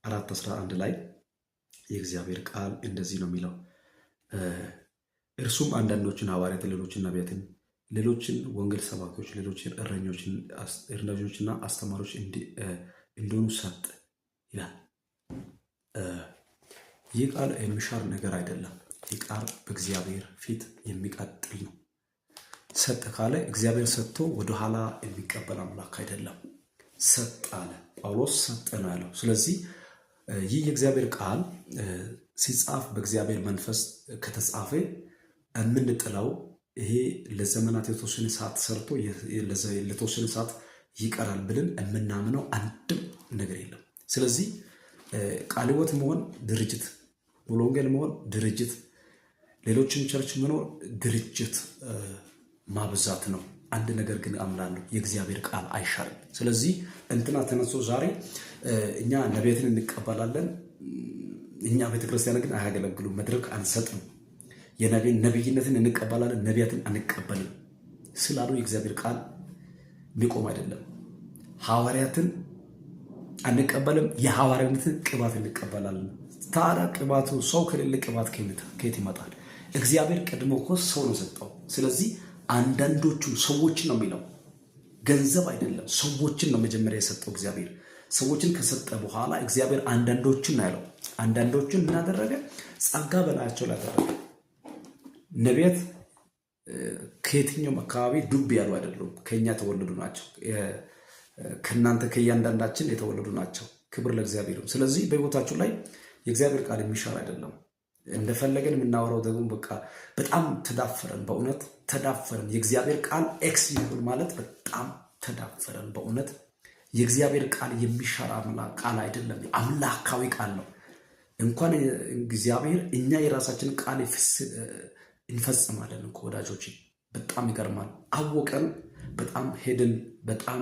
4:11 ላይ የእግዚአብሔር ቃል እንደዚህ ነው የሚለው፣ እርሱም አንዳንዶችን ሐዋርያትን፣ ሌሎችን ነቢያትን፣ ሌሎችን ወንጌል ሰባኪዎች፣ ሌሎችን እረኞችና አስተማሪዎች እንዲሆኑ ሰጠ ይላል። ይህ ቃል የሚሻር ነገር አይደለም። ይህ ቃል በእግዚአብሔር ፊት የሚቀጥል ነው። ሰጠ ካለ እግዚአብሔር ሰጥቶ ወደኋላ የሚቀበል አምላክ አይደለም። ሰጠ አለ፣ ጳውሎስ ሰጠ ነው ያለው። ስለዚህ ይህ የእግዚአብሔር ቃል ሲጻፍ በእግዚአብሔር መንፈስ ከተጻፈ የምንጥለው፣ ይሄ ለዘመናት የተወሰነ ሰዓት ሰርቶ ለተወሰነ ሰዓት ይቀራል ብለን የምናምነው አንድም ነገር የለም። ስለዚህ ቃለ ሕይወት መሆን ድርጅት፣ ሙሉ ወንጌል መሆን ድርጅት፣ ሌሎችን church መኖር ድርጅት ማብዛት ነው። አንድ ነገር ግን አምናለሁ፣ የእግዚአብሔር ቃል አይሻርም። ስለዚህ እንትና ተነስቶ ዛሬ እኛ ነቢያትን እንቀበላለን፣ እኛ ቤተክርስቲያን ግን አያገለግሉም፣ መድረክ አንሰጥም፣ ነቢይነትን እንቀበላለን፣ ነቢያትን አንቀበልም ስላሉ የእግዚአብሔር ቃል የሚቆም አይደለም። ሐዋርያትን አንቀበልም፣ የሐዋርያነትን ቅባት እንቀበላለን። ታዲያ ቅባቱ ሰው ከሌለ ቅባት ከየት ይመጣል? እግዚአብሔር ቀድሞ እኮ ሰው ነው ሰጠው። ስለዚህ አንዳንዶቹ ሰዎችን ነው የሚለው፣ ገንዘብ አይደለም፣ ሰዎችን ነው መጀመሪያ የሰጠው እግዚአብሔር። ሰዎችን ከሰጠ በኋላ እግዚአብሔር አንዳንዶችን ነው ያለው። አንዳንዶችን ምን አደረገ? ጸጋ በላያቸው ላይ አደረገ። ነቢያት ከየትኛውም አካባቢ ዱብ ያሉ አይደሉም። ከኛ የተወለዱ ናቸው። ከእናንተ ከእያንዳንዳችን የተወለዱ ናቸው። ክብር ለእግዚአብሔር። ስለዚህ በሕይወታችሁ ላይ የእግዚአብሔር ቃል የሚሻር አይደለም። እንደፈለገን የምናወራው ደግሞ በቃ በጣም ተዳፈረን፣ በእውነት ተዳፈረን። የእግዚአብሔር ቃል X ይሁን ማለት በጣም ተዳፈረን። በእውነት የእግዚአብሔር ቃል የሚሻር ቃል አይደለም፣ አምላካዊ ቃል ነው። እንኳን እግዚአብሔር እኛ የራሳችን ቃል እንፈጽማለን እኮ ወዳጆች። በጣም ይገርማል። አወቀን፣ በጣም ሄድን፣ በጣም